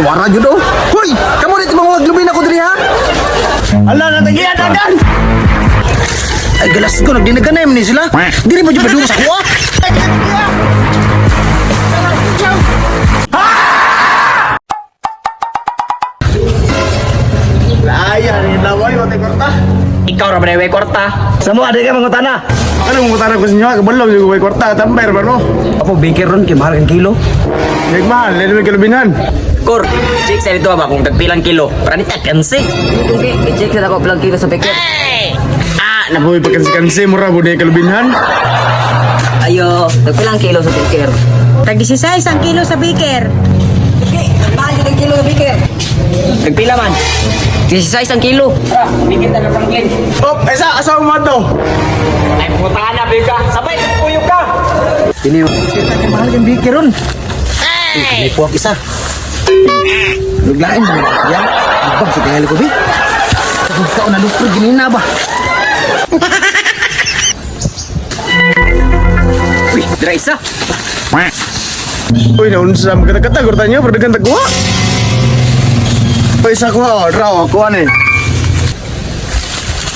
Wara jud oh. Hoy, kamo dito mga glubin ako diri ha. Ala, natagian dagan. Ay galas ko nagdinaganay man ni sila. Dili mo jud padung sa kuha. Laya ni laway wa kwarta. Ikaw ra ba na kwarta? Sa mo adi ka mangutana. Ano mangutana ko sa inyo? Kabalo jud ko kwarta tambay ra ba no? Apo baker ron kay mahal kang kilo. Nig mahal, dili may kalubinan. Kor, check sa dito ba kung tagpilang kilo? Para ni tagansi. Tungki, i-check na ako pilang kilo sa biker. Ah, Nabuhi pagkansi-kansi mura mo ni kalubinhan. Ayo, tagpilang kilo sa biker. Tag 16 ang kilo sa biker. Tungki, mahal yun ang kilo sa biker. Tagpila man. 16 ang kilo. Tara, bigyan tayo Franklin. Op, esa asa mo to? Ay, puta na, biga. Sabay, puyo ka. Dili kay mahal kang baker ron. Ay, may puwak isa. Naglain ba ya? Bang sa tingali ko bi. Kao na lupro ginina ba. Uy, dira isa. Uy, naunsa magkata-kata kwarta niyo pero dagan tagwa. Uy, sa kuha, oh, raw ako ani.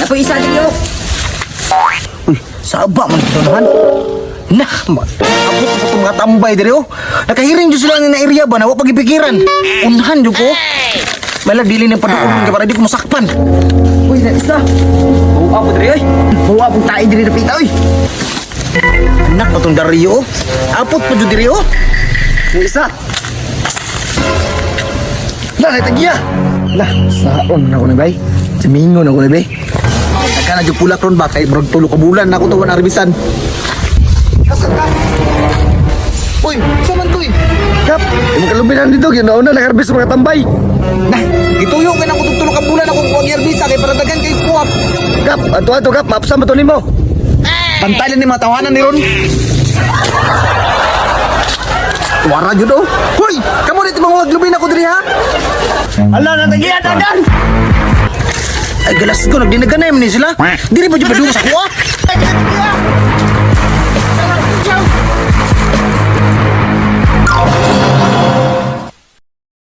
Napo isa niyo. Uy, saba man sunahan. Nah, ma. Abot ko itong mga tambay diri oh. Nakahiring jud sila ni na area ba na wa pagipikiran. Unhan jud ko. Malag dili na paduon kay para di ko masakpan. Uy, na isa. Buka po diri, oy. Buwa pong tae diri dapita oy. Anak pa tong Dario oh. Apot pa jud diri oh. Yung isa. Lah, naitagiya. Lah, saon na ko na bay. Samingon na ko na bay. Nagka na jud pulak ron ba kay murag tulo ka bulan na ako to wala arbisan. Asa ka? Uy, sa man to eh? Kap, imong kalubinan dito ginauna nakarbis sa mga tambay. Nah, gituyo kay nang tulo ka bulan ako kuwag yarbisa kay para dagan kay kuwak. Kap, ato ato kap, maapsa man to nimo. Pantalan ni mga tawanan ni ron. Wara jud oh. Hoy, kamo dito mga glubin ako diri ha. Ala, natagian dagan. Ay galas ko nagdinaganay man ni sila. Dili pa jud padung sa kuha.